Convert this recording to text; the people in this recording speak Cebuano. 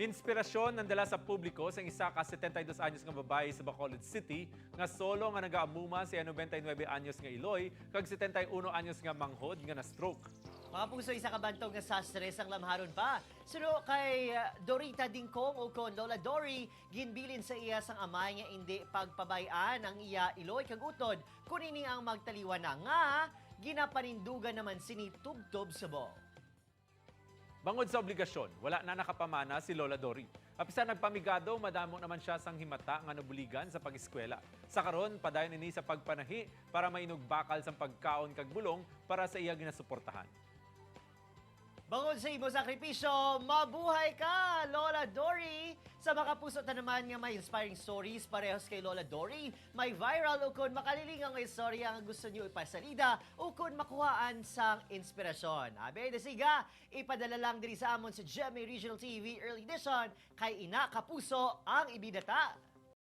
Inspirasyon ang dala sa publiko sa isa ka 72 anyos nga babae sa Bacolod City nga solo nga nagaamuma sa 99 anyos nga iloy kag 71 anyos nga manghod nga na-stroke. Mga puso, isa ka bantog nga sastres ang lamharon pa. Suno kay Dorita Dingkong o kon Lola Dory, ginbilin sa iya sang amay nga indi pagpabayan ang iya iloy kag utod kun ini ang magtaliwan na nga ginapanindugan naman sini tubtob subong. Bangod sa obligasyon, wala na nakapamana si Lola Dory. Apisa nagpamigado, madamo naman siya sang himata nga nabuligan sa pag-eskwela. Sa karon, padayon ini sa pagpanahi para mainog bakal sang pagkaon kag bulong para sa iya ginasuportahan. Bangod sa imo sakripisyo, mabuhay ka, Lola Dory! Sa mga puso ta naman nga may inspiring stories parehos kay Lola Dory, may viral o kon makalilingang nga istorya nga gusto niyo ipasalida o kon makuhaan sang inspirasyon. Abe, dasiga, ipadala lang diri sa amon sa GMA Regional TV Early Edition kay Ina Kapuso ang ibidata.